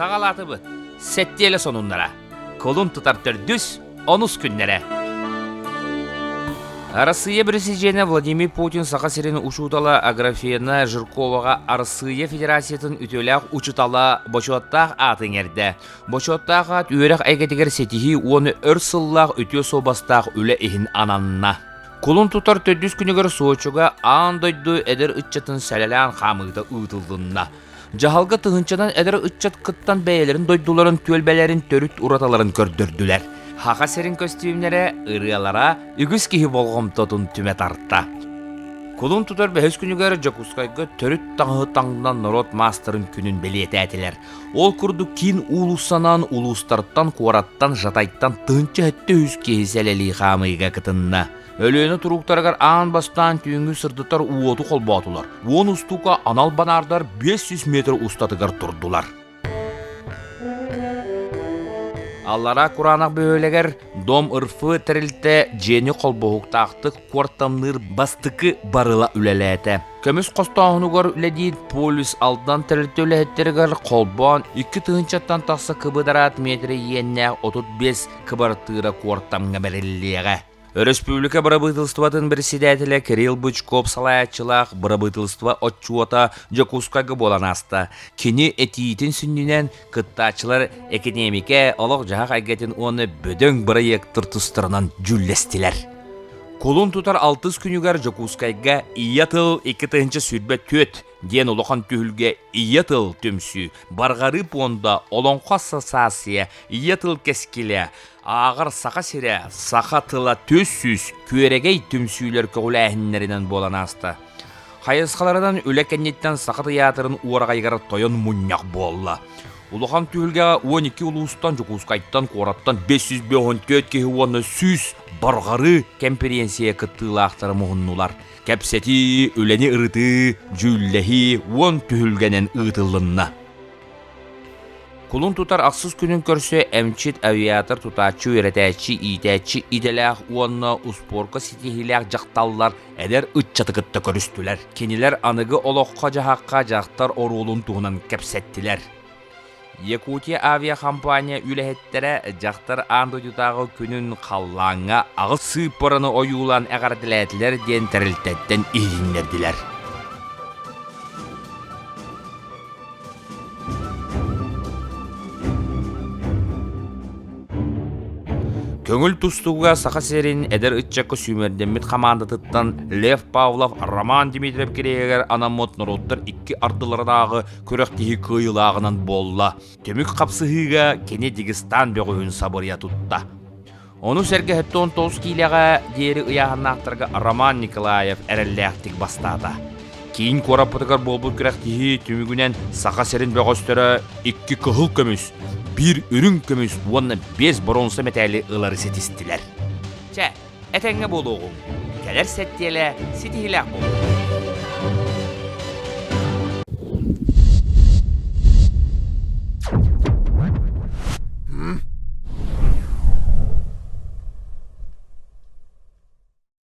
Саҕалаатыбыт. Сэттиэлэ сонуннара. Кулун тутар төрдүс, онус күннэрэ. Арассыыйа Президенэ Владимир Путин Саха сирин учуутала Аграфена Жирковаҕа Арассыыйа Федерациятын үтүөлээх учуутала бочуоттаах ааты иҥэрдэ. Бочуоттаах аат үөрэх эйгэтигэр ситиһии уонна өр сыллаах үтүө суобастаах үлэ иһин ананна. Кулун тутар төрдүс күнүгэр Сочига аан дойду эдэр ыччатын сэлэлээн хаамыыта ыытыллынна. Дьаһалга тыһыынчанан эдэр ыччат кыттан бэйэлэрин дойдуларын түөлбэлэрин төрүт ураталарын көрдөрдүлэр. Саха сирин көстүүмнэрэ, ырыалара үгүс киһи болҕомтотун түмэ тарта. Кулун тутар бэһис күнүгэр Дьокуускайга төрүт таҥаһы таҥнан норуот маастарын күнүн бэлиэтээтилэр. Ол курдук киин уулуссанан улуустартан, куораттан, Жатайтан 1073 киһи сэлэлии хаамыыга кытынна. Өлүөнэ турууктарыгар аан бастаан түүҥҥү сырдатар уоту холбоотулар. 10 устуука анал банаардар 500 метр устатыгар турдулар. Аллараа Кураанах бөһүөлэгэр Дом РФ тэрилтэ дьиэни холбоһуктаахтык куортамныыр бастакы барыла үлэлээтэ. Көмүс хостооһунугар үлэлиир Полюс Алдан тэрилтэ үлэһиттэригэр холбоон 2 тыһыынчаттан тахса кыбыдараат метрэ иэннээх 35 кыбартыыра куортамҥа бэриллиэҕэ. Өрөспүүбүлүкэ бырабыыталыстыбатын председателэ Кирилл Бычков салайааччылаах бырабыыталыстыба отчуота Дьокуускайга буолан ааста. Кини этиитин сүнньүнэн кыттааччылар экэниэмикэ, олох-дьаһах эйгэтин уонна бөдөҥ бырайыактар тустарынан дьүүллэстилэр. Кулун тутар алтыс күнүгэр Дьокуускайга Ийэ тыл 2024 диэн улахан түһүлгэ Ийэ тыл түмсүү, Барҕарыы пуонда, Олоҥхо ассоциация, Ийэ тыл кэскилэ, Ааҕар Саха сирэ, саха тыла 400 күөрэгэй түмсүүлэр көҕүлээһиннэринэн буолан ааста. Хайысхаларынан үлэ кэнниттэн Саха тыйаатырын уораҕайыгар тойон мунньах буолла. Улахан түһүлгэҕэ 12 улуустан, Дьокуускайтан, куораттан 554 киһи уонна 100 барҕарыы кэмпириэнсийэ кыттыылаахтара муһуннулар. Кэпсэтии, үлэни ырытыы, дьүүллэһии уон түһүлгэнэн ыытыллынна. Кулун тутар ахсыс күнүн көрсө эмчит, авиатор, тутааччы, үөрэтээччи, иитээччи идэлээх уонна успуорка ситиһиилээх дьахталлар эдэр ыччаты кытта көрүстүлэр. Кинилэр аныгы олоххо-дьаһахха дьахтар оруолун туһунан кэпсэттилэр. Якутия авиахампаанньа үлэһиттэрэ дьахтар аан дойдутааҕы күнүн халлааҥҥа аҕыс сыыппараны ойуулаан эҕэрдэлээтилэр диэн тэрилтэттэн иһитиннэрдилэр. Көҥүл тустууга Саха сирин эдэр ыччакка сүүмэрдэммит хамаандатыттан Лев Павлов Роман Дмитриев кириэһигэр анаммыт норуоттар икки ардыларынааҕы күрэхтэһии кыайыылааҕынан буолла. Түмүк хапсыһыыга кини Дагестан бөҕөһүн сабырыйа тутта. Ону сэргэ 79 киилэҕэ диэри ыйааһыннаахтарга Роман Николаев эрэллээхтик бастаата. Киин куораппытыгар буолбут күрэхтэһии түмүгүнэн Саха сирин бөҕөстөрө икки кыһыл көмүс, биир үрүҥ көмүс уонна биэс боруонса мэтээли ылары ситистилэр. Чэ, этэҥҥэ буолуоҕуҥ. Кэлэр сэттиэлэ ситиһиилээх буолуо.